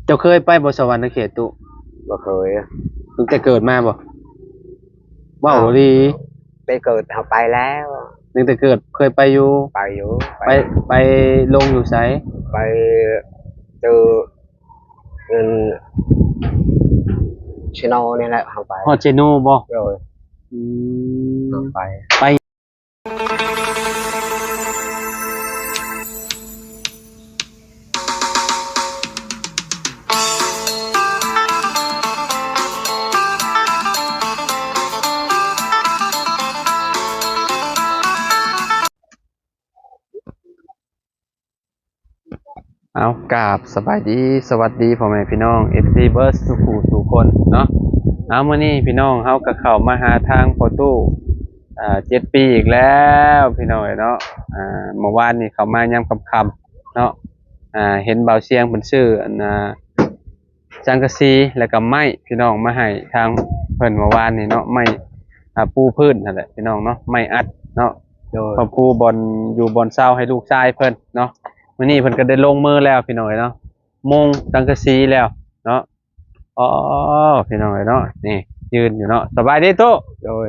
ເຈົ້າເຄີຍໄປບໍ່ສະຫວັນນະເຂດຕຸ? ບໍ່ເຄີຍ. ຕັ້ງແຕ່ເກີດມາບໍ່? ເວົ້າອີ່ຫຼີ. ແຕ່ເກີດເຮົາໄປແລ້ວ. ຕັ້ງແຕ່ເກີດເຄີຍໄປຢູ່? ໄປຢູ່. ໄປ ໄປລົງຢູ່ໃສ? ໄປເຈີ ເອີ ເຊໂນນີ້ແຫຼະ ເຮົາໄປ. ຮອດເຊໂນບໍ່? ໂດຍ. ອືມ ເຮົາໄປ ໄປ. ເອົາ ກາບສະບາຍດີ ສະຫວັດດີພໍ່ແມ່ພີ່ນ້ອງ ເອັຟຊີ ເບິດສູ່ຜູ້ສູ່ຄົນເນາະ. ເອົາ ມື້ນີ້ພີ່ນ້ອງເຮົາກໍເຂົ້າມາຫາທາງພໍ່ຕູ້ ອ່າ ເຈັດປີອີກແລ້ວພີ່ນ້ອງເອີຍເນາະ. ອ່າ ເມື່ອວານນີ້ເຂົ້າມາຍາມຄ່ຳໆເນາະ ອ່າ ເຫັນບ່າວຊຽງເພິ່ນຊື້ອັນ ອ່າ ສັງກະສີ ແລ້ວກໍໄມ້ພີ່ນ້ອງມາໃຫ້ທາງເພິ່ນເມື່ອວານນີ້ເນາະ ໄມ້ ອ່າ ປູພື້ນຫັ້ນແຫຼະພີ່ນ້ອງເນາະ ໄມ້ອັດເນາະ. ໂດຍ. ເພິ່ນປູບ່ອນຢູ່ບ່ອນເຊົາໃຫ້ລູກຊາຍເພິ່ນເນາະ. ມື້ນີ້ເພິ່ນກໍໄດ້ລົງມືແລ້ວພີ່ນ້ອງເອີຍເນາະ ມຸງສັງກະສີແລ້ວເນາະ. ອໍ ພີ່ນ້ອງເອີຍເນາະ ນີ້ຢືນຢູ່ເນາະ. ສະບາຍດີຕູ້. ໂດຍ.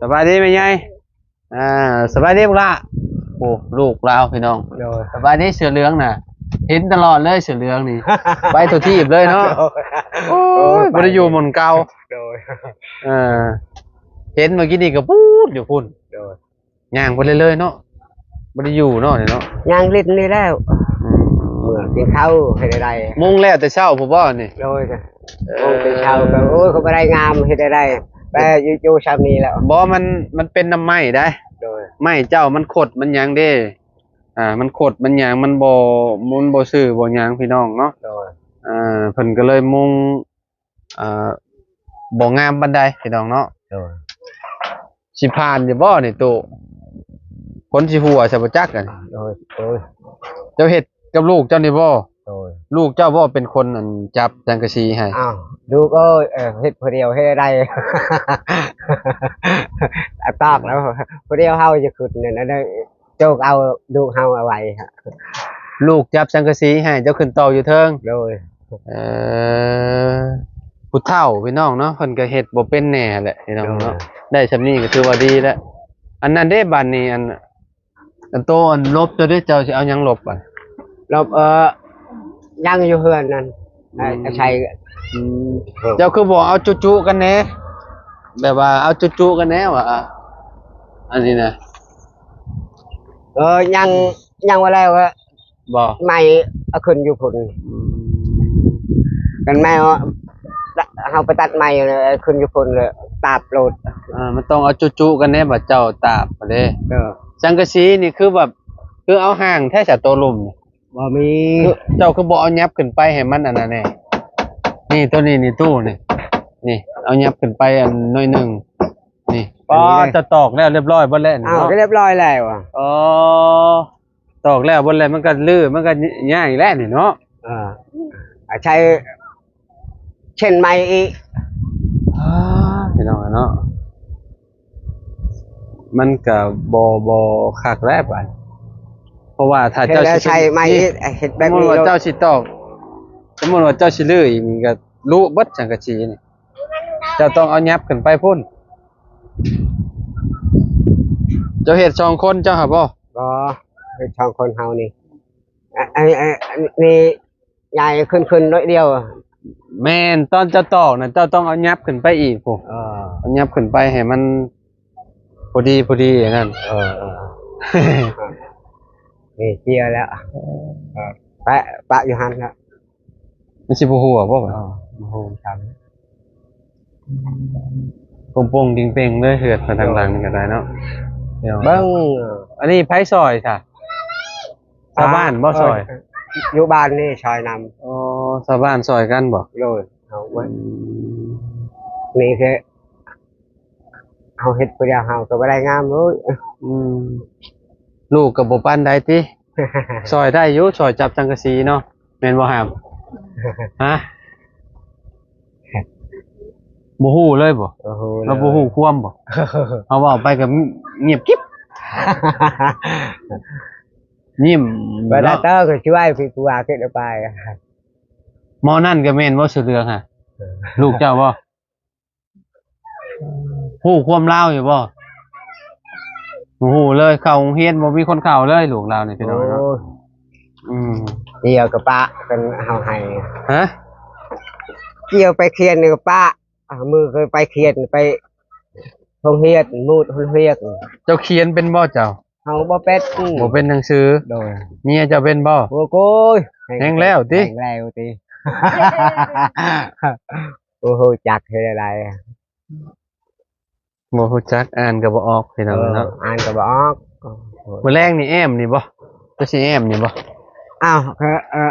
ສະບາຍດີແມ່ໃຫຍ່. ອ່າ ສະບາຍດີລູກຫຼ້າ. ໂອ້ ລູກລາວພີ່ນ້ອງ. ໂດຍ. ສະບາຍດີເສື້ອເຫຼືອງນະ ເຫັນຕະຫຼອດເລີຍເສື້ອເຫຼືອງນີ້ ໄປທົ່ວທີບເລີຍເນາະ. ໂດຍ. ໂອ້ຍ ໂອ້ຍ ບໍ່ໄດ້ຢູ່ໝ່ອນເກົ່າ. ໂດຍ. ເອີ ເຫັນເມື່ອກີ້ນີ້ກໍປູດຢູ່ພຸ້ນ. ໂດຍ. ຍ່າງໄປເລື້ອຍໆເນາະ ບໍ່ໄດ້ຢູ່ເນາະນີ້ເນາະ ຍ່າງຫຼິ້ນນີ້ແລ້ວ. ອືມ ເມື່ອກິນເຂົ້າເຮັດໃດ ມຸງແລ້ວແຕ່ເຊົ້າພຸ້ນບໍ່ນີ້? ໂດຍ. ເອີ ມຸງແຕ່ເຊົ້າກໍ ໂອ້ຍ ກໍບໍ່ໄດ້ງາມ ເຮັດໃດ ແຕ່ຢູ່ ຢູ່ຊ່ຳນີ້ແລ້ວ. ບໍ່ ມັນ ມັນເປັນນຳໄມ້ໃດ໋. ໂດຍ. ໄມ້ເຈົ້າມັນຂົດມັນຫຍັງເດ້ ອ່າ ມັນຂົດມັນຫຍັງ ມັນບໍ່ ມັນບໍ່ຊື່ບໍ່ຫຍັງພີ່ນ້ອງເນາະ. ໂດຍ. ອ່າ ເພິ່ນກໍເລີຍມຸງ ອ່າ ບໍ່ງາມປານໃດພີ່ນ້ອງເນາະ. ໂດຍ. ຊິຜ່ານຢູ່ບໍ່ນີ້ຕູ້? ຄົນຊິຫົວຊະບໍ່ຈັກ. ໂດຍ. ໂດຍ. ເຈົ້າເຮັດກັບລູກເຈົ້ານີ້ບໍ່? ໂດຍ. ລູກເຈົ້າບໍ່ເປັນຄົນ ອັນ ຈັບສັງກະສີໃຫ້? ອ້າວ ລູກເອີຍ ເຮັດຜູ້ດຽວເຮັດໄດ້. ຕອກແລ້ວ ຜູ້ດຽວເຮົາຈະຂຶ້ນນັ້ນ ໂຈກເອົາລູກເຮົາເອົາໄວ້. ລູກຈັບສັງກະສີໃຫ້ ເຈົ້າຂຶ້ນຕອກຢູ່ເທິງ. ໂດຍ. ເອີ ຜູ້ເຖົ້າພີ່ນ້ອງເນາະ ເພິ່ນກໍເຮັດບໍ່ເປັນແດ່ແຫຼະພີ່ນ້ອງເນາະ. ໂດຍ. ໄດ້ຊ່ຳນີ້ກໍຖືວ່າດີແລ້ວ. ອັນນັ້ນເດ້ ບາດນີ້ ອັນ ອັນໂຕ ອັນລົບເຈົ້າເດ້ ເຈົ້າຊິເອົາຫຍັງລົບບັດ? ລົບ ເອີ ຍັງຢູ່ເຮືອນນັ້ນ. ອືມ ໃສ່ ອືມ ເຈົ້າຄືບໍ່ເອົາຈຸໆກັນແດ່ ແບບວ່າເອົາຈຸໆກັນແດ່ວ່າ ອັນນີ້ນະ. ເອີ ຍັງ ຍັງບໍ່ແລ້ວກໍບໍ່ ໄມ້ເອົາຂຶ້ນຢູ່ພຸ້ນ. ອືມ ກັນໄມ້ເຮົາ ເຮົາໄປຕັດໄມ້ຂຶ້ນຢູ່ພຸ້ນ ແລ້ວຕາບໂລດ. ອ່າ ມັນຕ້ອງເອົາຈຸໆກັນແດ່ ບາດເຈົ້າຕາບເດ້. ເອີ ສັງກະສີນີ້ຄືແບບ ຄືເອົາຫ່າງແທ້ສະໂຕລຸ່ມນີ້. ບໍ່ມີ. ຄືເຈົ້າຄືບໍ່ເອົາຫຍັບຂຶ້ນໄປໃຫ້ມັນອັນນັ້ນແດ່? ນີ້ ໂຕນີ້ນີ້ຕູ້ນີ້ ນີ້ ເອົາຫຍັບຂຶ້ນໄປອັນໜ້ອຍໜຶ່ງນີ້. ອໍ ອັນນີ້ເດ້ ຈະຕອກແລ້ວລຽບຮ້ອຍເບິດແລ້ວນີ້. ອ້າວ ເນາະ ກໍລຽບຮ້ອຍແລ້ວ. ອໍ ຕອກແລ້ວເບິດແລ້ວ ມັນກໍລື້ ມັນກໍຍ້າຍແລ້ວນີ້ເນາະ. ເອີ ອາ ໃຊ້ ເຊັ່ນໃໝ່ອີກ. ອ້າ ພີ່ນ້ອງເນາະ ມັນກະບໍ່ ບໍ່ຄັກແລ້ວບາດ ເພາະວ່າຖ້າເຈົ້າຊິ ໃຊ້ໃໝ່ອີກ ເຮັດແບບນີ້ ສົມມຸດວ່າເຈົ້າຊິຕອກ ສົມມຸດວ່າເຈົ້າຊິຮື້ອີກ ມັນກະລຸເບິດສັງກະສີນີ້. ເຈົ້າຕ້ອງເອົາຫຍັບຂຶ້ນໄປພຸ້ນ. ເຈົ້າເຮັດສອງຄົນເຈົ້າຫາບໍ່? ບໍ່ ເຮັດສອງຄົນເຮົານີ້. ອັນ ອັນ ອັນນີ້ ຍ້າຍຂຶ້ນ ຂຶ້ນໜ້ອຍດຽວ. ແມ່ນ ຕອນເຈົ້າຕອກນະ ເຈົ້າຕ້ອງເອົາຫຍັບຂຶ້ນໄປອີກພຸ້ນ. ເອີ ເອົາຫຍັບຂຶ້ນໄປໃຫ້ມັນພໍດີ ພໍດີອັນນັ້ນ. ເອີ ເອີ ນີ້ເຈຍແລ້ວ. ເອີ ປະ ປະຢູ່ຫັ້ນລະ. ມັນຊິບໍ່ຮົ່ວບໍ່ບາດ? ເອີ ບໍ່ຮົ່ວຊ້ຳ. ປົງໆເປັງໆເລີຍ ເຮືອນທາງຫຼັງນີ້ກໍໄດ້ເນາະ. ເບິ່ງ ອັນນີ້ໃຜຊ່ອຍຊະ? ຊາວບ້ານບໍ່ຊ່ອຍ? ເອີ ຢູ່ບ້ານນີ້ຊ່ອຍນຳ. ອໍ ຊາວບ້ານຊ່ອຍກັນບໍ່? ໂດຍ. ເອົາເບິດ. ອືມ ນີ້ຄືເຮົາເຮັດຜູ້ດຽວເຮົາກໍບໍ່ໄດ້ງາມເລີຍ. ອືມ ລູກກໍບໍ່ປານໃດຕິ? ຊ່ອຍໄດ້ຢູ່ ຊ່ອຍຈັບສັງກະສີເນາະ. ແມ່ນບໍ່ຫາມ? ຮະ? ບໍ່ຮູ້ເລີຍບໍ່? ບໍ່ຮູ້ເລີຍ. ລາວບໍ່ຮູ້ຄວາມບໍ່? ເຮົາເວົ້າໄປກໍງຽບກິບ. ຍິ້ມ ເວລາເນາະ ເຕີກໍຊິໄວ້ ຄືວ່າຂຶ້ນໄປ. ໝໍນັ້ນກໍແມ່ນບໍ່ ເສືອເຫຼືອງຫັ້ນ? ເອີ ລູກເຈົ້າບໍ່? ຮູ້ຄວາມລາວຢູ່ບໍ່? ບໍ່ຮູ້ເລີຍ ເຂົ້າໂຮງຮຽນບໍ່ມີຄົນເຂົ້າເລີຍ ລູກລາວນີ້ ພີ່ນ້ອງເນາະ. ໂອ້ຍ ອືມ ກ່ຽວກໍປະ ເພິ່ນເອົາໃຫ້ ຮະ? ກ່ຽວໄປຂຽນກໍປະ ອ່າ ມື້ກໍໄປຂຽນ ໄປໂຮງຮຽນ ໝູດໂຮງຮຽນ. ເຈົ້າຂຽນເປັນບໍ່ເຈົ້າ? ເຮົາບໍ່ເປັນ ບໍ່ເປັນໜັງສື. ໂດຍ ເມຍເຈົ້າເປັນບໍ່? ໂອ້ໂກຍ ແຮງແລ້ວຕິ ແຮງແລ້ວຕິ. ບໍ່ຮູ້ຈັກເຮັດແນວໃດ ບໍ່ຮູ້ຈັກ ອ່ານກໍບໍ່ອອກ ພີ່ນ້ອງເອີຍເນາະ. ອ່ານກໍບໍ່ອອກ. ມື້ແລງນີ້ແອ້ມນີ້ບໍ່? ເຈົ້າຊິແອ້ມນີ້ບໍ່? ອ້າວ ກໍ ເອີ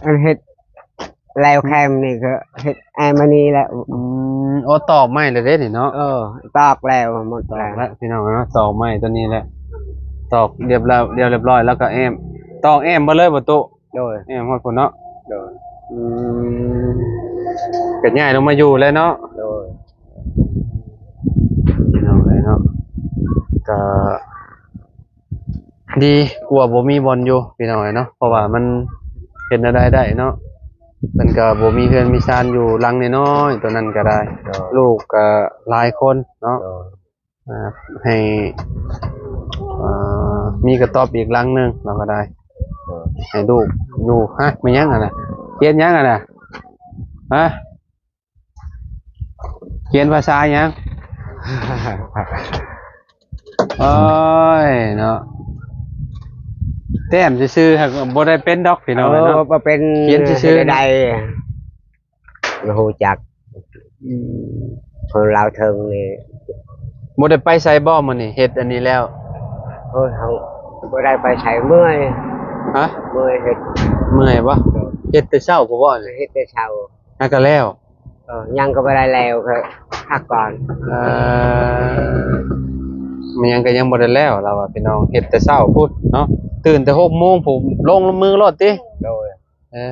ອັນເຮັດແລ້ວແຄມນີ້ກໍເຮັດແອ້ມອັນນີ້ແຫຼະ. ອືມ ໂອ້ ຕອກໄມ້ແລ້ວເດ້ນີ້ເນາະ. ເອີ ຕອກແລ້ວ ໝົດ ຕອກແລ້ວ ແລ້ວ ພີ່ນ້ອງເນາະ. ຕອກໄມ້ຕົວນີ້ແຫຼະ ຕອກລຽບລ- ລຽບລຽບຮ້ອຍ ແລ້ວກໍແອ້ມ ຕອກແອ້ມເບິດເລີຍບໍ່ຕຸ? ໂດຍ ແອ້ມຮອດພຸ້ນເນາະ. ໂດຍ ອືມ ກໍຍ້າຍລົງມາຢູ່ແລ້ວເນາະ. ໂດຍ ພີ່ນ້ອງເອີຍເນາະ ກໍດີກວ່າບໍ່ມີບ່ອນຢູ່ ພີ່ນ້ອງເອີຍເນາະ ເພາະວ່າມັນເຮັດແນວໃດໄດ້ເນາະ. ເພິ່ນກໍບໍ່ມີເຮືອນມີຊານຢູ່ ຫຼັງນ້ອຍໆ ຕົວນັ້ນກໍໄດ້. ໂດຍ ລູກກໍຫຼາຍຄົນເນາະ. ໂດຍ ອ່າ ໃຫ້ ເອີ ມີກະຕ໊ອບອີກຫຼັງໜຶ່ງ ເຮົາກໍໄດ້. ເອີ ໃຫ້ລູກຢູ່. ຮະ ແມ່ນຫຍັງຫັ້ນນະ? ຂຽນຫຍັງຫັ້ນນະ? ຮະ ຂຽນພາສາຫຍັງ? ໂອ້ຍເນາະ ແຕ້ມຊື່ໆ ຫາກບໍ່ໄດ້ເປັນດອກ ພີ່ນ້ອງເອີຍເນາະ. ເອີ ບໍ່ເປັນ ຂຽນຊື່ໆ ເຮັດໃດ ບໍ່ຮູ້ຈັກ. ອືມ ຄົນລາວເທິງນີ້ ບໍ່ໄດ້ໄປໃສບໍ່ມື້ນີ້ ເຮັດອັນນີ້ແລ້ວ? ໂອ້ຍ ເຮົາບໍ່ໄດ້ໄປໃສ ເມື່ອຍ. ຮະ? ເມື່ອຍເຮັດ. ເມື່ອຍບໍ່? ໂດຍ ເຮັດແຕ່ເຊົ້າພຸ້ນບໍ່? ເຮັດແຕ່ເຊົ້າ ຫາກະແລ້ວ. ເອີ ຍັງກໍບໍ່ໄດ້ແລ້ວ ກໍພັກກ່ອນ. ເອີ ມັນຍັງກໍຍັງບໍ່ໄດ້ແລ້ວ ລາວວ່າ ພີ່ນ້ອງ ເຮັດແຕ່ເຊົ້າພຸ້ນເນາະ ຕື່ນແຕ່ຫົກໂມງພຸ້ນ ລົງມືໂລດຕິ. ໂດຍ ເອີ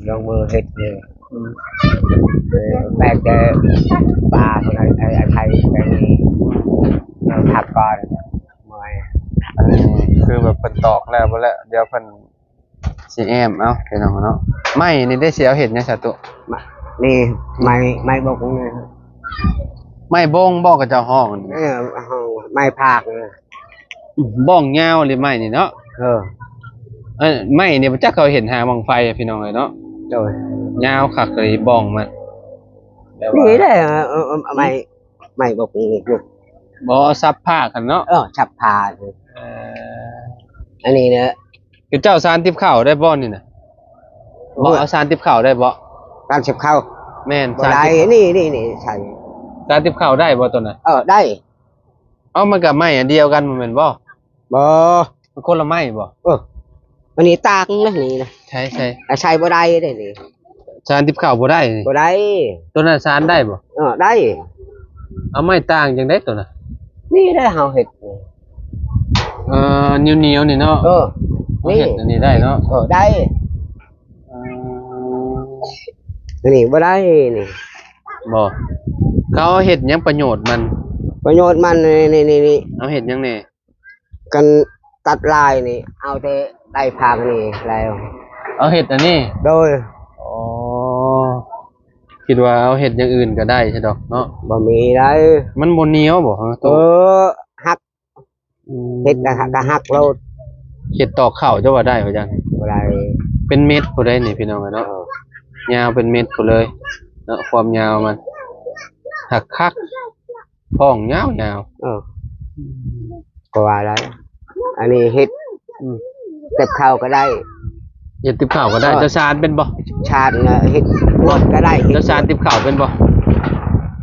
ລົງມືເຮັດນີ້. ອືມ ເອີ ແບກແຕ່ປາພຸ້ນ ໄອ້ ໄອ້ໄຂ່ແບບນີ້ ເອີ ພັກກ່ອນ ເມື່ອຍ. ອັນນີ້ຄືແບບເພິ່ນຕອກແລ້ວບໍ່ແລ້ວ ດຽວເພິ່ນຊິແອ້ມເອົາ ພີ່ນ້ອງເນາະ. ໄມ້ນີ້ໄດ້ຊິເອົາເຮັດຫຍັງຊະຕຸ? ມະ ນີ້ ໄມ້ ໄມ້ບົກນີ້. ໄມ້ບົງບໍ່ເຂົາເຈົ້າຮ້ອງ? ເອີ ຮ້ອງໄມ້ພາກ. ບ້ອງຍາວເລີຍໄມ້ນີ້ເນາະ. ເອີ ເອີ ໄມ້ນີ້ບໍ່ຈັກເຂົາເຫັນຫາບັ້ງໄຟ ພີ່ນ້ອງເອີຍເນາະ. ໂດຍ ຍາວຄັກເລີຍບ້ອງມັນ. ແຕ່ວ່ານີ້ແຫຼະ ເອີ ເອີ ໄມ້ ໄມ້ບໍ່ປູກຢູ່. ບໍ່ ສັບພາກຫັ້ນເນາະ. ເອີ ສັບພາກ. ເອີ ອັນນີ້ນະ ຄືເຈົ້າສານຕິບເຂົ້າໄດ້ບໍ່ນີ້ນະ? ບໍ່ ເອົາສານຕິບເຂົ້າໄດ້ບໍ່? ສານຕິບເຂົ້າ ແມ່ນ ບໍ່ໄດ້. ນີ້ ນີ້ ນີ້ ສານ ສານຕິບເຂົ້າໄດ້ບໍ່ຕົວນັ້ນ? ເອີ ໄດ້. ເອົ້າ ມັນກໍໄມ້ອັນດຽວກັນບໍ່ແມ່ນບໍ່? ບໍ່ ມັນຄົນລະໄມ້ບໍ່? ເອີ ອັນນີ້ຕ່າງນະ ນີ້ນະ. ໃຊ່ ໃຊ່ ອາ ໃສ່ບໍ່ໄດ້ເດ້ນີ້. ສານຕິບເຂົ້າບໍ່ໄດ້ນີ້? ບໍ່ໄດ້. ຕົວນັ້ນສານໄດ້ບໍ່? ເອີ ໄດ້. ເອົາໄມ້ຕ່າງຈັ່ງໃດຕົວນັ້ນ? ນີ້ໄດ້ເຮົາເຮັດ. ເອີ ໜຽວໆ ນີ້ເນາະ. ເອີ ເຮົາເຮັດອັນນີ້ໄດ້ເນາະ. ເອີ ໄດ້. ເອີ ອັນນີ້ບໍ່ໄດ້ນີ້. ບໍ່ ເຂົາເຮັດຫຍັງປະໂຫຍດມັນ? ປະໂຫຍດມັນນີ້ ນີ້ ນີ້ ນີ້ ເອົາເຮັດຫຍັງແດ່? ກັນຕັດລາຍນີ້ ເອົາແຕ່ໄດ້ພາກນີ້ແລ້ວ. ເອົາເຮັດອັນນີ້? ໂດຍ. ອໍ ຄິດວ່າເອົາເຮັດຢ່າງອື່ນກໍໄດ້ຊະດອກເນາະ. ບໍ່ມີໄດ໋. ມັນບໍ່ໜຽວບໍ່? ເອີ ຫັກ. ອືມ ເຮັດກະ ກະຫັກໂລດ. ເຮັດຕອກເຂົ້າເຈົ້າວ່າໄດ້ບໍ່ຈັກ? ບໍ່ໄດ້. ເປັນເມັດພຸ້ນໃດນີ້ ພີ່ນ້ອງເອີຍເນາະ. ເອີ ຍາວເປັນເມັດພຸ້ນເລີຍເນາະ ຄວາມຍາວມັນ. ຫັກຄັກ ພ້ອງຍາວໆ. ເອີ ກໍວ່າໄດ້ ອັນນີ້ເຮັດ ອືມ ຕິບເຂົ້າກໍໄດ້. ເຮັດຕິບເຂົ້າກໍໄດ້. ເອີ ເຈົ້າສານເປັນບໍ່? ສານນະ ເຮັດນວດກໍໄດ້. ເຈົ້າສານຕິບເຂົ້າເປັນບໍ່?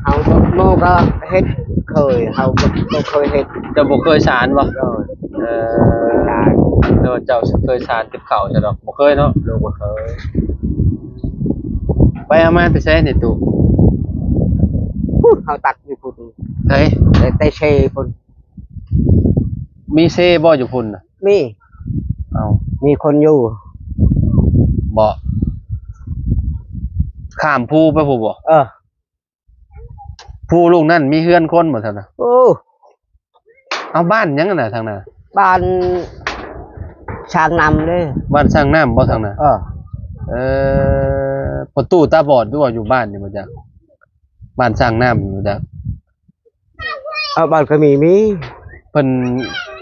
ເຮົາບໍ່ ໝູ່ກໍເຮັດເຄີຍ ເຮົາບໍ່ ບໍ່ເຄີຍເຮັດ. ເຈົ້າບໍ່ເຄີຍສານບໍ່? ໂດຍ. ເອີ ສານ ໂດຍ ເຈົ້າເຄີຍສານຕິບເຂົ້າຊະດອກ. ບໍ່ເຄີຍເນາະ. ໂດຍ ບໍ່ເຄີຍ. ໄປເອົາມາແຕ່ໃສນີ້ຕູ້? ພຸ້ນ ເຮົາຕັກຢູ່ພຸ້ນ. ໃສ? ແຕ່ ແຕ່ເຊພຸ້ນ. ມີເຊບໍ່ຢູ່ພຸ້ນນະ? ມີ. ເອົ້າ ມີຄົນຢູ່. ບໍ່ ຂ້າມພູໄປພຸ້ນບໍ່? ເອີ ພູລູກນັ້ນມີເຮືອນຄົນບໍ່ທາງນັ້ນ? ໂອ້ ເອົາ ບ້ານຫຍັງນະທາງນັ້ນ? ບ້ານຊ້າງນ້ຳເດ້. ບ້ານຊ້າງນ້ຳບໍ່ທາງນັ້ນ? ເອີ. ເອີ ພໍ່ຕູ້ຕາບອດຢູ່ບໍ່ ຢູ່ບ້ານນີ້ບໍ່ຈັກ ບ້ານສ້າງນ້ຳນີ້ບໍ່ຈັກ? ເອີ ບ້ານກໍມີ ມີ ເພິ່ນ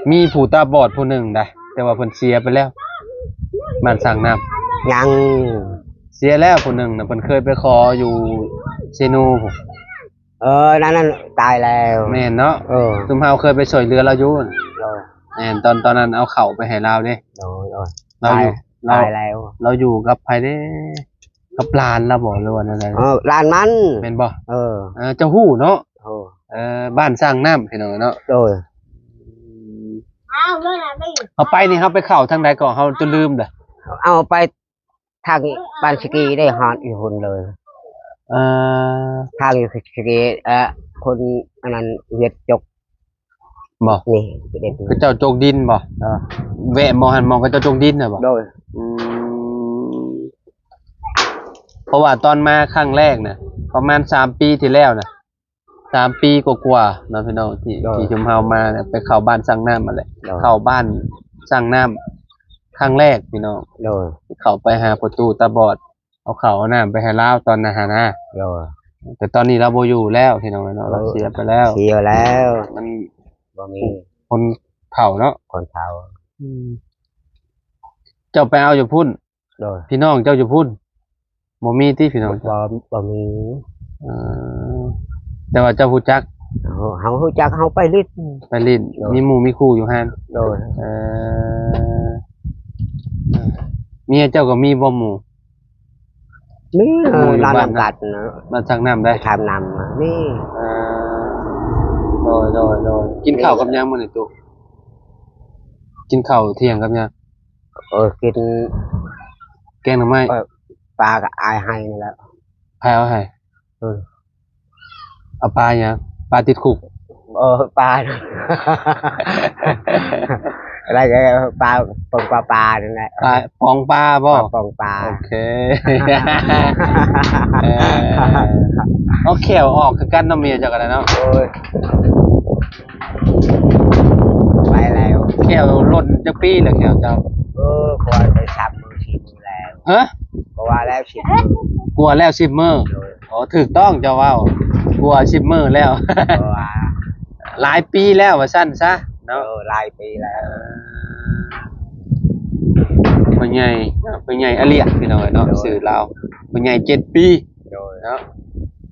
ມີຜູ້ຕາບອດຜູ້ໜຶ່ງໃດ ແຕ່ວ່າເພິ່ນເສຍໄປແລ້ວ ບ້ານສ້າງນ້ຳ ຍັງ ເສຍແລ້ວຜູ້ໜຶ່ງນະ ເພິ່ນເຄີຍໄປຂໍຢູ່ເຊໂນພຸ້ນ. ເອີ ນັ້ນ ນັ້ນຕາຍແລ້ວ ແມ່ນເນາະ. ເອີ ຊຸມເຮົາເຄີຍໄປຊ່ວຍເຫຼືອລາວຢູ່ ໂດຍ ແມ່ນ ຕອນ ຕອນນັ້ນເອົາເຂົ້າໄປໃຫ້ລາວເດ້ ໂດຍ ໂດຍ ລາວຢູ່ ຕາຍ ລາວ ຕາຍແລ້ວ ລາວຢູ່ກັບໃຜເດ້ ກັບຫຼານລາວບໍ່ ຫຼືວ່າແນວໃດ? ເອີ ຫຼານມັນ ແມ່ນບໍ່? ເອີ ເອີ ເຈົ້າຮູ້ເນາະ ເອີ ເອີ ບ້ານສ້າງນ້ຳ ພີ່ນ້ອງເນາະ ໂດຍ ເຮົາໄປນີ້ ເຮົາໄປເຂົ້າທາງໃດເກາະ? ເຮົາຈົນລືມເດີ ເອົາໄປ ທາງບ້ານສະກີໄດ້ຮອດຢູ່ພຸ້ນເລີຍ ເອີ ທາງຢູ່ສະກີ ເອີ ຄົນອັນນັ້ນຫວຽດຈົກ ບໍ່ ນີ້ ເຂົາເຈົ້າຈົກດິນບໍ່? ເອີ ແວະໝ່ອງຫັ້ນ ໝ່ອງເຂົາເຈົ້າຈົກດິນນະບໍ່? ໂດຍ ອືມ ເພາະວ່າຕອນມາຄັ້ງແລກນະ ປະມານສາມປີທີ່ແລ້ວນະ ສາມປີກວ່າໆເນາະ ພີ່ນ້ອງ ທີ່ ໂດຍ ທີ່ຊຸມເຮົາມານະ ໄປເຂົ້າບ້ານສ້າງນ້ຳຫັ້ນແຫຼະ ໂດຍ ເຂົ້າບ້ານສ້າງນ້ຳຄັ້ງແລກ ພີ່ນ້ອງ ໂດຍ ເຂົ້າໄປຫາພໍ່ຕູ້ຕາບອດ ເອົາເຂົ້າເອົານ້ຳໄປໃຫ້ລາວຕອນນັ້ນຫັ້ນນະ ໂດຍ ແຕ່ຕອນນີ້ລາວບໍ່ຢູ່ແລ້ວ ພີ່ນ້ອງເນາະ ເອີ ລາວເສຍໄປແລ້ວ ເສຍແລ້ວ ມັນບໍ່ມີ ຄົນເຖົ້າເນາະ ຄົນເຖົ້າ ອືມ ເຈົ້າໄປເອົາຢູ່ພຸ້ນ ໂດຍ ພີ່ນ້ອງເຈົ້າຢູ່ພຸ້ນ ບໍ່ມີຕິພີ່ນ້ອງເຈົ້າ? ບໍ່ ບໍ່ມີ ເອີ ແຕ່ວ່າເຈົ້າຮູ້ຈັກ ເຮົາ ເຮົາຮູ້ຈັກ ເຮົາໄປຫຼິ້ນ ໄປຫຼິ້ນ ໂດຍ ມີໝູ່ມີຄູ່ຢູ່ຫັ້ນ ໂດຍ ເອີ ເມຍເຈົ້າກໍມີບໍ່ໝູ່? ມີ ໝູ່ຢູ່ບ້ານນຳກັນ ບ້ານສັກນ້ຳໄດ໋ ໄປທາງນ້ຳ ມີ ເອີ ໂດຍ ໂດຍ ໂດຍ ກິນເຂົ້າກັບຫຍັງມື້ນີ້ຕຸ? ກິນເຂົ້າທ່ຽງກັບຫຍັງ? ເອີ ກິນແກງໜໍ່ໄມ້ ເອີ ປາກໍອາຍໃຫ້ນີ້ແຫຼະ ໃຜເອົາໃຫ້? ເອີ ເອົາປາຫຍັງ? ປາຕິດຄຸກ ເອີ ປາ ແລ້ວກໍປາ ປອງປາ ປານັ້ນແຫຼະ ປາ ປອງປາບໍ່? ປາ ປອງປາ ໂອເຄ ເອີ ເອົາແຂ້ວອອກຄືກັນເນາະ ເມຍເຈົ້າກໍໄດ້ເນາະ ໂອ້ຍ ໄປແລ້ວ ແຂ້ວຫຼົ່ນຈັກປີແລ້ວແຂ້ວເຈົ້າ? ເອີ ກວ່າໄດ້ສາມມື້ສີ່ມື້ແລ້ວ ຮະ? ກວ່າແລ້ວສິບມື້ ກວ່າແລ້ວສິບມື້ ໂດຍ ອໍ ຖືກຕ້ອງເຈົ້າເວົ້າ ກວ່າສິບມື້ແລ້ວ ເພາະວ່າ ຫຼາຍປີແລ້ວວ່າຊັ້ນຊະເນາະ ເອີ ຫຼາຍປີແລ້ວ ພໍ່ໃຫຍ່ ພໍ່ໃຫຍ່ອາລຽກ ພີ່ນ້ອງເອີຍເນາະ ໂດຍ ຊື່ລາວ ພໍ່ໃຫຍ່ເຈັດປີ ໂດຍ ເນາະ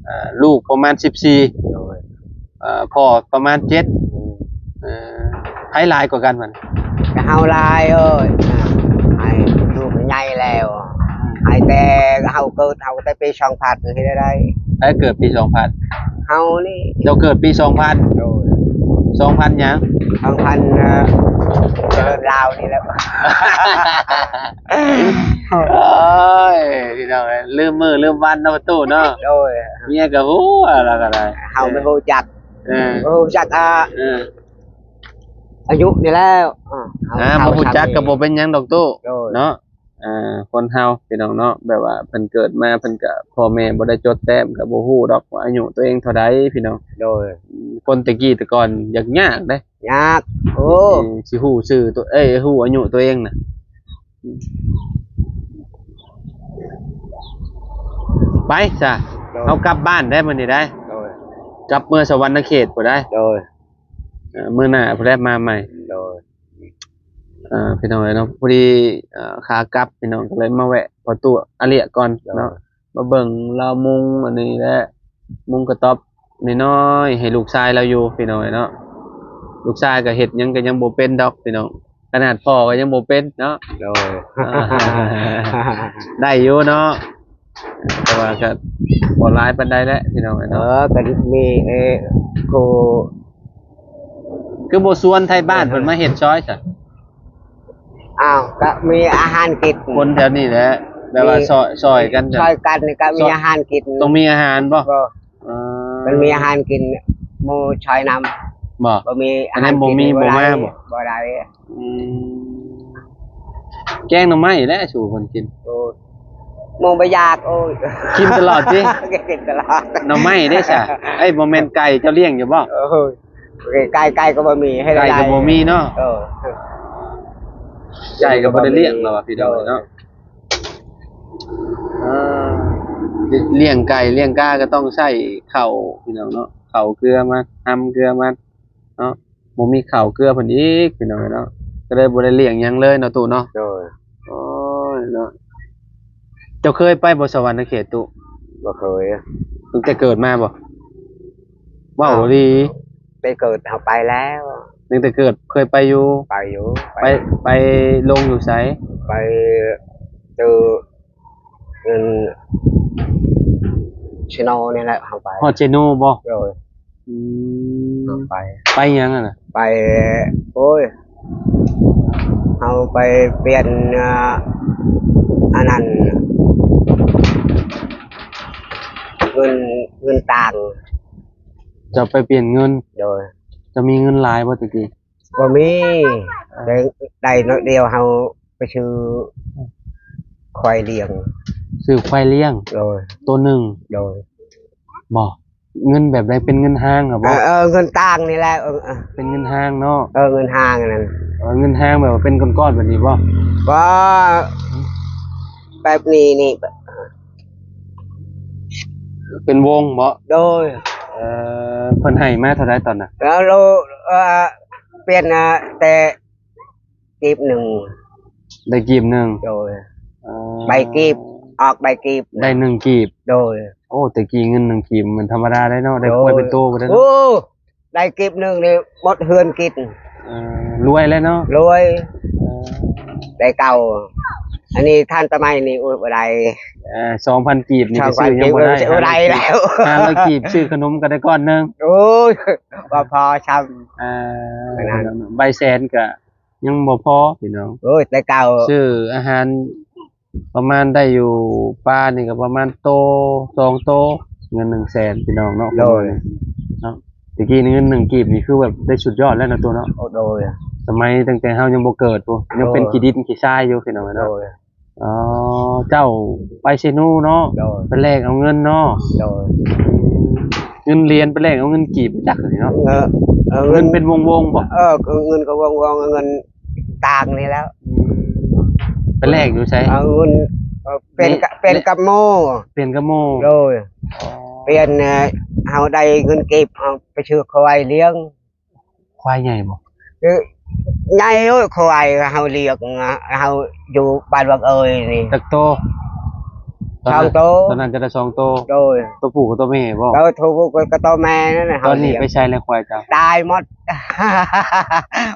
ອ່າ ລູກປະມານສິບສີ່ ໂດຍ ເອີ ພໍ່ປະມານເຈັດ ອືມ ເອີ ໃຜຫຼາຍກວ່າກັນບັດນີ້? ເຮົາຫຼາຍເອີຍ ໃຫ້ລູກໃຫຍ່ແລ້ວ ໃຫ້ແຕ່ເຮົາເກີດ ເຮົາແຕ່ປີສອງພັນ ເຮັດໄດ້ໃດ? ໃຜເກີດປີສອງພັນ? ເຮົານີ້ ເຈົ້າເກີດປີສອງພັນ ໂດຍ ສອງພັນຫຍັງ? ສອງພັນ ເອີ ຈະເລີນລາວນີ້ແຫຼະ ໂອ້ຍ ພີ່ນ້ອງເອີຍ ລືມມື້ລືມວັນເນາະຕູ້ເນາະ ໂດຍ ເມຍກໍຮູ້ລາວກໍໄດ້ ເຮົາບໍ່ຮູ້ຈັກ ເອີ ບໍ່ຮູ້ຈັກ ອ່າ ເອີ ອາຍຸນີ້ແຫຼະ ອ່າ ບໍ່ຮູ້ຈັກກໍບໍ່ເປັນຫຍັງດອກຕູ້ ໂດຍ ເນາະ ອ່າ ຄົນເຮົາພີ່ນ້ອງເນາະ ແບບວ່າເພິ່ນເກີດມາ ເພິ່ນກໍ ພໍ່ແມ່ບໍ່ໄດ້ຈົດແຕ້ມ ກໍບໍ່ຮູ້ດອກວ່າອາຍຸຕົວເອງເທົ່າໃດພີ່ນ້ອງ ໂດຍ ຄົນແຕ່ກີ້ແຕ່ກ່ອນຢາກຍາກເດ້ ຍາກ ໂອ້ ຊິຮູ້ຊື່ຕົວ ເອີຍ ຮູ້ອາຍຸຕົວເອງນະ ໄປຊະ ໂດຍ ເຮົາກັບບ້ານໄດ້ມື້ນີ້ໄດ້ ໂດຍ ກັບເມືອສະຫວັນນະເຂດພຸ້ນໄດ໋ ໂດຍ ເອີ ມື້ໜ້າພຸ້ນແຫຼະມາໃໝ່ ໂດຍ ເອີ ພີ່ນ້ອງເອີຍເນາະ ພໍດີ ເອີ ຂາກັບພີ່ນ້ອງກໍເລີຍມາແວະພໍ່ຕູ້ອາລຽກກ່ອນເນາະ ໂດຍ ມາເບິ່ງລາວມຸງອັນນີ້ແຫຼະ ມຸງກະຕ໊ອບນ້ອຍໆ ໃຫ້ລູກຊາຍລາວຢູ່ພີ່ນ້ອງເອີຍເນາະ ລູກຊາຍກໍເຮັດຫຍັງກໍຍັງບໍ່ເປັນດອກພີ່ນ້ອງ ຂະໜາດພໍ່ກໍຍັງບໍ່ເປັນເນາະ ໂດຍ ໄດ້ຢູ່ເນາະ ແຕ່ວ່າກໍບໍ່ຫຼາຍປານໃດແຫຼະພີ່ນ້ອງເອີຍ ເອີ ເນາະ ກໍມີ ເອີ ຄູ ຄືບໍ່ຊວນໄທບ້ານເພິ່ນມາເຮັດຊ່ອຍຊະ? ອ້າວ ກໍມີອາຫານກິນ ຄົນແຖວນີ້ແຫຼະ ແບບວ່າຊ່ອຍ ຊ່ອຍກັນ ຊ່ອຍກັນນີ້ກໍມີອາຫານກິນ ຕ້ອງມີອາຫານບໍ່? ບໍ່ ເອີ ມັນມີອາຫານກິນ ໝູ່ຊ່ອຍນຳ ບໍ່ ບໍ່ມີອາຫານກິນ ບໍ່ມາບໍ່? ບໍ່ໄດ້ ອືມ ແກງໜໍ່ໄມ້ແຫຼະສູ່ເພິ່ນກິນ ໂອ້ຍ ໝູ່ບໍ່ຢາກ ໂອ້ຍ ກິນຕະຫຼອດຕິ? ກິນຕະຫຼອດ ໜໍ່ໄມ້ເດ້ຊະ ເອີ ບໍ່ແມ່ນໄກ່ເຈົ້າລ້ຽງຢູ່ບໍ່? ໂອ້ຍ ໄກ່ ໄກ່ກໍບໍ່ມີ ໃຫ້ໄກ່ກໍບໍ່ມີເນາະ ເອີ ໄກ່ກໍບໍ່ໄດ້ລ້ຽງແລ້ວວ່າພີ່ນ້ອງເນາະ ລ້ຽງໄກ່ລ້ຽງກາກໍຕ້ອງໃຊ້ເຂົ້າພີ່ນ້ອງເນາະ ເຂົ້າເກືອມັດ ຮຳເກືອມັດເນາະ ບໍ່ມີເຂົ້າເກືອເພິ່ນອີກພີ່ນ້ອງເນາະ ກໍເລີຍບໍ່ໄດ້ລ້ຽງຫຍັງເລີຍເນາະຕູ້ເນາະ. ໂດຍ. ໂອ້ຍເນາະ ເຈົ້າເຄີຍໄປບໍ່ສະຫວັນນະເຂດຕູ້? ບໍ່ເຄີຍ. ຕັ້ງແຕ່ເກີດມາບໍ່? ເວົ້າດີ. ແຕ່ເກີດເຮົາໄປແລ້ວ. ຕັ້ງແຕ່ເກີດເຄີຍໄປຢູ່? ໄປຢູ່. ໄປ ໄປລົງຢູ່ໃສ? ໄປເຈີ ເງິນເຊໂນນີ້ແຫຼະ ເຮົາໄປ. ຮອດເຊໂນບໍ່? ໂດຍ. ອືມ ເຮົາໄປ. ໄປຫຍັງຫັ້ນນະ? ໄປ ໂອ້ຍ ເຮົາໄປປ່ຽນ ອ່າ ອັນນັ້ນ ເງິນ ເງິນຕ່າງ. ເຈົ້າໄປປ່ຽນເງິນ? ໂດຍ. ເຈົ້າມີເງິນຫຼາຍບໍ່ແຕ່ກີ້? ບໍ່ມີ. ເອີ ໄດ້ ໄດ້ໜ້ອຍດຽວ ເຮົາໄປຊື້ຄວາຍລ້ຽງ. ຊື້ຄວາຍລ້ຽງ? ໂດຍ. ໂຕໜຶ່ງ? ໂດຍ. ບໍ່ ເງິນແບບໃດ? ເປັນເງິນຫ້າງບໍ? ເອີ ເອີ ເງິນຕ່າງນີ້ແຫຼະ. ເອີ ເອີ ເປັນເງິນຫ້າງເນາະ. ເອີ ເງິນຫ້າງອັນນັ້ນ. ເອີ ເງິນຫ້າງແບບວ່າເປັນກ້ອນໆ ແບບນີ້ບໍ? ບໍ່ ແບບນີ້ນີ້. ເປັນວົງບໍ? ໂດຍ. ເອີ ເພິ່ນໃຫ້ມາເທົ່າໃດຕອນນັ້ນ? ເອີ ໂລ ເອີ ປ່ຽນ ອ່າ ແຕ່ກີບໜຶ່ງ. ໄດ້ກີບໜຶ່ງ? ໂດຍ. ເອີ ໃບກີບ ອອກໃບກີບ. ໄດ້ໜຶ່ງກີບ? ໂດຍ. ໂອ້ ແຕ່ກີ້ເງິນໜຶ່ງກີບມັນທຳມະດາໄດ໋ເນາະ ໄດ້ຄວາຍເປັນໂຕພຸ້ນເດ້ເນາະ. ໂອ້ ໄດ້ກີບໜຶ່ງນີ້ໝົດເຮືອນກິນ. ເອີ ລວຍແລ້ວເນາະ. ລວຍ. ເອີ ໄດ້ເກົ່າ. ອັນນີ້ທັນສະໄໝນີ້ ໂອ້ຍ ບໍ່ໄດ້. ເອີ ສອງພັນກີບນີ້ໄປຊື້ຫຍັງບໍ່ໄດ້. ບໍ່ໄດ້ແລ້ວ. ຫ້າຮ້ອຍກີບຊື້ຂະໜົມກໍໄດ້ກ້ອນໜຶ່ງ. ໂອ້ຍ ບໍ່ພໍຊ້ຳ. ອ່າ ໃບແສນກໍຍັງບໍ່ພໍພີ່ນ້ອງ. ໂອ້ຍ ແຕ່ເກົ່າ ຊື້ອາຫານ ປະມານໄດ້ຢູ່ ປານີ້ກໍປະມານໂຕສອງໂຕ ເງິນໜຶ່ງແສນພີ່ນ້ອງເນາະ. ໂດຍ. ເນາະ ແຕ່ກີ້ນີ້ເງິນໜຶ່ງກີບນີ້ຄືແບບໄດ້ສຸດຍອດແລ້ວເນາະ ໂຕເນາະ. ໂອ້ ໂດຍ. ສະໄໝຕັ້ງແຕ່ເຮົາຍັງບໍ່ເກີດພຸ້ນ ຍັງເປັນ ໂດຍ ຂີ້ດິນຂີ້ຊາຍຢູ່ພີ່ນ້ອງເນາະ. ໂດຍ. ອໍ ເຈົ້າໄປເຊໂນເນາະ. ໂດຍ. ໄປແລກເອົາເງິນເນາະ. ໂດຍ. ເງິນຫຼຽນໄປແລກເອົາເງິນກີບ ຈັກນີ້ເນາະ. ເອີ ເອີ ເງິນ ເງິນເປັນວົງໆບໍ? ເອີ ເງິນກໍວົງໆ ເງິນຕ່າງນີ້ແຫຼະ. ອືມ ໄປແລກຢູ່ໃສ? ເອົາເງິນ ເອີ ປ່ຽນ ປ່ຽນກັບໝູ່. ປ່ຽນກັບໝູ່. ໂດຍ. ອໍ ປ່ຽນ ເຮົາໄດ້ເງິນກີບ ເຮົາໄປຊື້ຄວາຍລ້ຽງ. ຄວາຍໃຫຍ່ບໍ່? ເອີ ໃຫຍ່ໂອ້ຍ ຄວາຍເຮົາລ້ຽງ ເຮົາຢູ່ບ້ານວັງເອີຍນີ້. ຈັກໂຕ? ສອງໂຕ. ຕອນນັ້ນຈະໄດ້ສອງໂຕ. ໂດຍ. ໂຕຜູ້ກັບໂຕແມ່ບໍ່? ໂດຍ ໂຕຜູ້ກັບໂຕແມ່ນັ້ນແຫຼະ. ຕອນນີ້ໄປໃສແລ້ວຄວາຍເຈົ້າ? ຕາຍໝົດ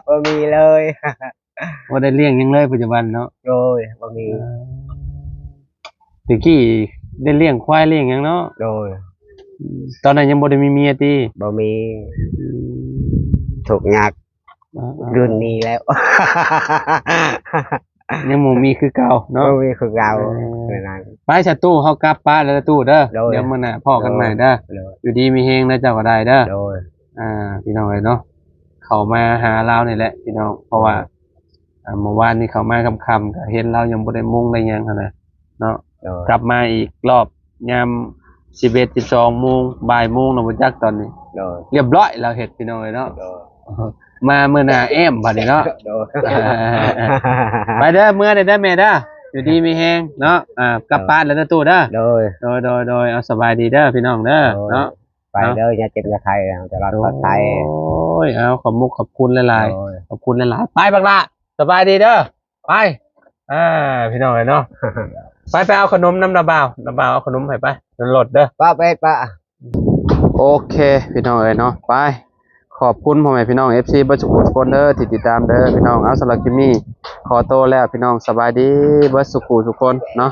ບໍ່ມີເລີຍ. ບໍ່ໄດ້ລ້ຽງຫຍັງເລີຍປັດຈຸບັນເນາະ. ໂດຍ ບໍ່ມີ. ເອີ ແຕ່ກີ້ໄດ້ລ້ຽງຄວາຍລ້ຽງຫຍັງເນາະ. ໂດຍ. ອືມ ຕອນນັ້ນຍັງບໍ່ໄດ້ມີເມຍຕິ? ບໍ່ມີ. ອືມ ທຸກຍາກ. ເອີ ເອີ ລຸ້ນນີ້ແລ້ວ ຍັງບໍ່ມີຄືເກົ່າເນາະ. ບໍ່ມີຄືເກົ່າ. ເອີ ນັ້ນ ໄປຊະຕູ້ ເຮົາກັບປະແລ້ວຕູ້ເດີ. ໂດຍ. ດຽວມື້ໜ້າພໍ້ກັນໃໝ່ເດີ. ໂດຍ. ຢູ່ດີມີແຮງນະເຈົ້າກໍໄດ້ເດີ. ໂດຍ. ອ່າ ພີ່ນ້ອງເອີຍເນາະ ເຂົ້າມາຫາລາວນີ້ແຫຼະພີ່ນ້ອງ ເພາະວ່າ ອ່າ ເມື່ອວານນີ້ເຂົ້າມາຄ່ຳໆ ກໍເຫັນລາວຍັງບໍ່ໄດ້ມຸງໄດ້ຫຍັງຫັ້ນນະເນາະ. ໂດຍ. ກັບມາອີກລອບຍາມສິບເອັດ ສິບສອງໂມງ ບ່າຍໂມງແລ້ວບໍ່ຈັກຕອນນີ້. ໂດຍ. ລຽບຮ້ອຍລາວເຮັດພີ່ນ້ອງເອີຍເນາະ. ໂດຍ. ມາມື້ໜ້າແອ້ມບາດນີ້ເນາະ. ໂດຍ. ໄປເດີ ເມືອເດີ ເດີແມ່ເດີ ຢູ່ດີມີແຮງເນາະ. ອ່າ ກັບປະແລ້ວເດີຕູ້ເດີ. ໂດຍ. ໂດຍໆໆ ເອົາ ສະບາຍດີເດີພີ່ນ້ອງເດີ. ໂດຍ. ເນາະ ໄປເດີ ເນາະ ຢ່າເຈັບຢ່າໄຂ້ ໃຫ້ເຈົ້າລອດປອດໄພ. ໂອ້ຍ ເອົາ ຂອບມຸກຂອບຄຸນຫຼາຍໆ. ໂດຍ. ຂອບຄຸນຫຼາຍໆ. ໄປບັກຫຼ້າ ສະບາຍດີເດີ. ໄປ ອ່າ ພີ່ນ້ອງເອີຍເນາະ ໄປ ໄປເອົາຂະໜົມນຳນ້າບ່າວ ນ້າບ່າວເອົາຂະໜົມໃຫ້ໄປ ລົດເດີ. ປະ ໄປ ປະ. ໂອເຄ ພີ່ນ້ອງເອີຍເນາະ ໄປ ຂອບຄຸນພໍ່ແມ່ພີ່ນ້ອງ ເອັຟຊີ ເບິດສຸກທຸກຄົນເດີ ທີ່ຕິດຕາມເດີພີ່ນ້ອງ. ເອົາ ສຳລັບຄລິບນີ້ຂໍໂຕແລ້ວພີ່ນ້ອງ ສະບາຍດີເບິດສຸກທຸກຄົນເນາະ.